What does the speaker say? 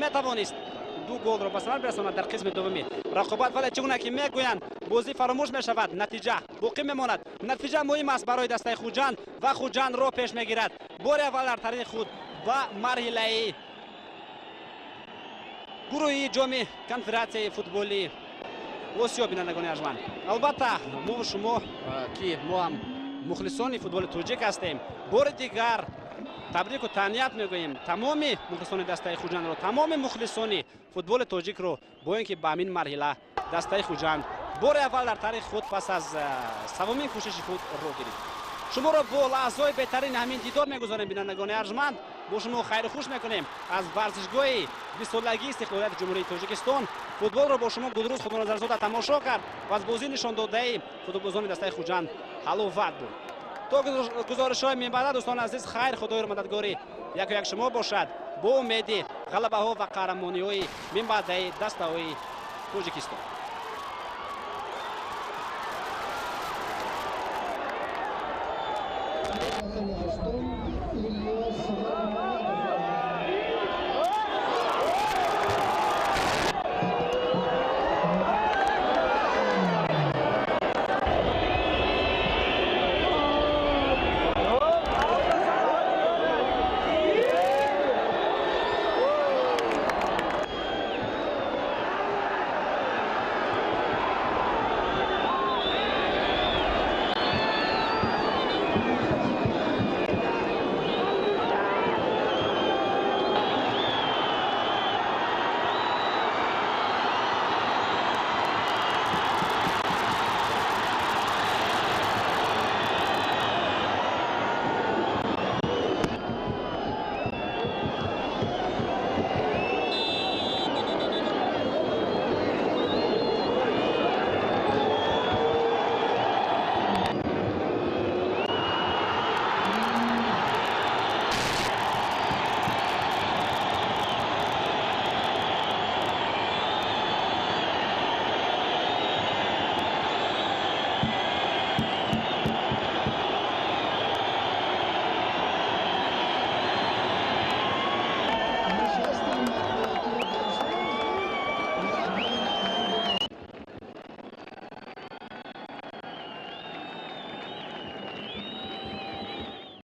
Натавонист ду голро ба самар бирасонад дар қисми дуввуми рақобат, вале чӣ гуна ки мегӯянд, бозӣ фаромӯш мешавад, натиҷа боқӣ мемонад. Натиҷа муҳим аст барои дастаи Хуҷанд ва Хуҷанд роҳ пеш мегирад бори аввал дар таърихи худ ба марҳилаи гурӯҳи ҷоми конфедератсияи футболи Осиё. Бинандагони арҷманд, албатта, мо шумо, ки мо ҳам мухлисони футболи тоҷик ҳастем, бори дигар табрику таҳният мегӯем тамоми мухлисони дастаи Хуҷандро, тамоми мухлисони футболи тоҷикро бо ин ки ба ҳамин марҳила дастаи Хуҷанд бори аввал дар таърихи худ пас аз севумин кӯшиши худ роҳ гирифт. Шуморо бо лаҳзаҳои беҳтарини ҳамин дидор мегузорем. Бинандагони арҷманд, бо шумо хайру хуш мекунем аз варзишгоҳи 20-солагии истиқлолияти Ҷумҳурии Тоҷикистон. Футболро бо шумо Гулрӯз Худоназарзода тамошо кард ва аз бозӣ нишондодаи футболбозони дастаи Хуҷанд ҳаловат буд. То гузоришҳои минбаъда, дӯстони азиз, хайр, Худои мададгори яку як шумо бошад, бо умеди ғалабаҳо ва қаҳрамониҳои минбаъдаи дастаҳои Тоҷикистон.